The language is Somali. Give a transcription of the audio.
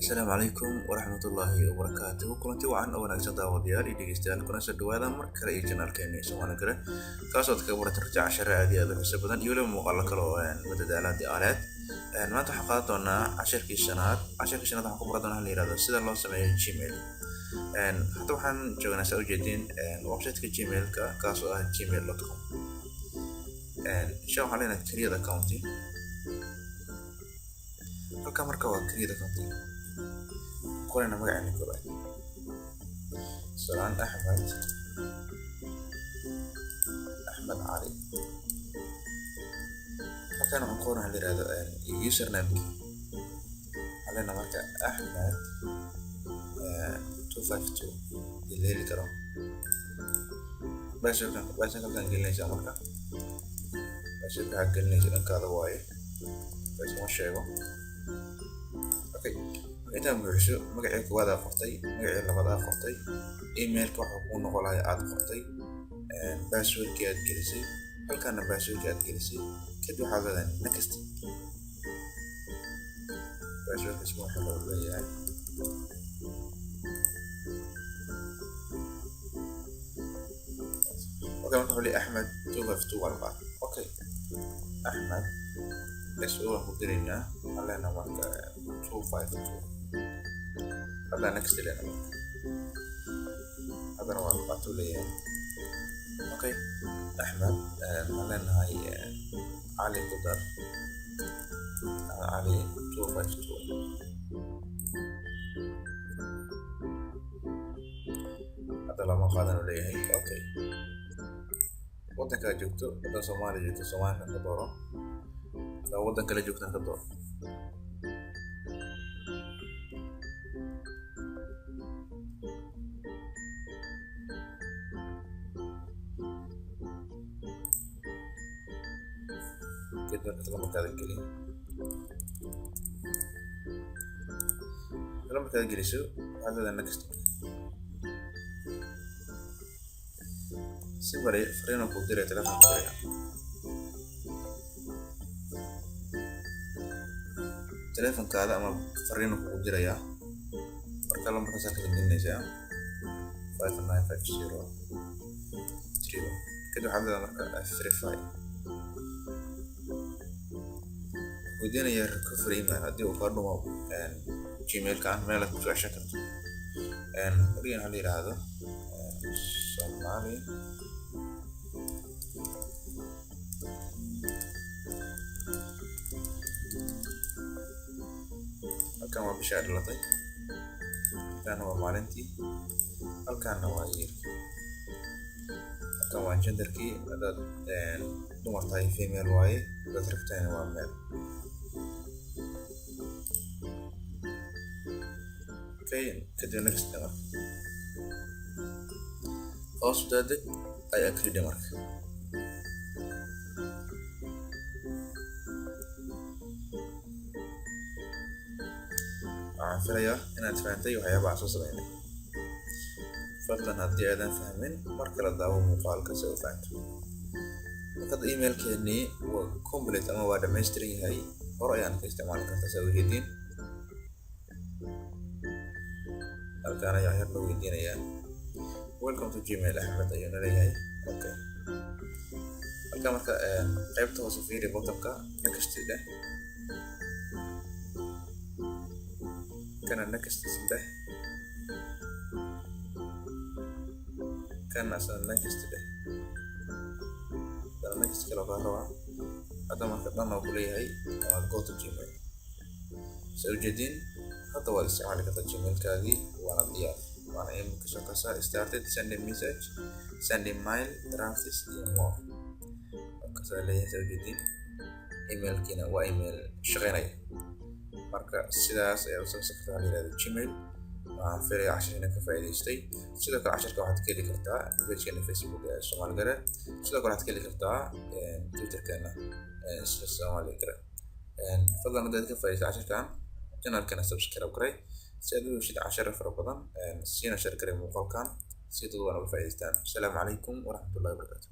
Asalaamu calaykum waraxmatullaahi wabarakaatuhu. Kulanti wacan oo wanaagsan, daawadayaal iyo dhegeystayaal, kuna soo dhawaada mar kale iyo channelkeena Soomaali Gare, kaasoo aad kaga baratan runtii casharo aad iyo aad u xiiso badan iyo weliba muuqaalo kale oo madadaalaad aaleed. Maanta waxaan qaadan doonaa casharkii shanaad. Casharkii shanaad waxaan ku baran doonaa la yihahdo sida loo sameeyo Gmail. Hadda waxaan joognaa, saa ujeedin, website-ka Gmail-ka, kaasoo ah gmail.com. Insha waxaan leenahay create account halka. Marka waa create account, qorayna magaceena koobaad, Salaan Axmed, Axmed Cali. Halkan waxaan ku qoran waxa la yihahdo usernameki. Waxaan leenahay marka Axmed 252 hadii la heli karo. Passwordkan, passwordka halkan gelinaysaa. Marka passwordka waxaad gelinaysa dhankaada waaye, laysuma sheego. Okay, intaan buuxiso, magacii koowaad aad qortay, magacii labaad aad qortay, emailka waxa kuu noqon lahay aad qortay, passwordkii aad gelisay, halkaana passwordkii aad gelisay. Kadib waxaad leedahay next. Passwordka isma waxa loo leeyahay. Okay, marka wuxuu leeyahay Axmed 252 waa la qaatay. Okay, Axmed s o waan ku diraynaa. Waxaan leenahay marka 252. Hadda next leenahay. Marka haddana waa la qaatuu leeyahay. Okay, Axmed waxaan leenahay Cali ku dar, Cali 252. Hadda lama qaadan uu leeyahay. Okay, waddankaa joogto, waddan Soomaaliya joogto, Soomaaliya ka dooro. Hadaa waddan kale joogtana, ka dooro. Kadib marka lambarkaada geli. Lambarkaada geliso, waxaad leedahay next. Si bari fariin kuu diray, telefoonka diraya, telefonkaada ama fariin kugu dirayaa. Marka lambarkaas halkaad gelinaysaa, 5950 3. Kadib waxaad leedahay marka verify. Weydiinaya recovery email haddii uu kaa dhumo Gmailkan, meel aad kusoo ceshan karto. Weligan waxaa la yidhaahdo Somali. Halkan waa bisha aad dhalatay, halkan waa maalintii, halkanna waa yearkii, halkan waa genderkii. Haddaad dumar tahay, female waaye; haddaad rag tahayna, waa male. Okay, kadib next. Marka hoos u daadeg, I agree dhe. Marka waxaan filayaa inaad fahantay waxyaabaha soo sameynay. Fadlan haddii aadan fahmin, mar kale daawo muuqaalka si aad u fahanto. Marka hadda emailkeenii waa complete ama waa dhammaystiran yahay, hor ayaan ka isticmaali kartaa. Saa ujeediin, halkaan ayaa yar loo weydiinayaa. "Welcome to Gmail, Axmed," ayuuna leeyahay. Okay, halka marka qaybta hoose fiiri, bottomka, next dheh, kana next dheh, kana asna next dheh, kana next kale kaa rabaa. Hadda marka dhan oo kuleeyahay waa go to Gmail. Sa ujeediin, hadda waad isticmaali kartaa Gmailkaagii, waana diyaar, waana imika soo kasaa started sending message, sending mail, drafts iyo more kasaa leeyahay. Sa ujeediin, emailkiina waa email shaqeynaya. Marka sidaas ayaad usoo kartaa la yihahdo Gmail. Waxaan filaya cashirina ka faa'iidaystay. Sidoo kale cashirka waxaad ka heli kartaa pagekeena Facebook ee Soomaali Gare. Sidoo kale waxaad ka heli kartaa Twitterkeena isla Soomaali Gare. Fadlan haddaad ka faa'iidaystay cashirkan, channelkana subscribe garay si aad u heshid casharo fara badan, siina share garay muuqaalkan si dad badan uga faa'iidaystaan. Asalaamu calaykum waraxmatullahi wabarakaatu.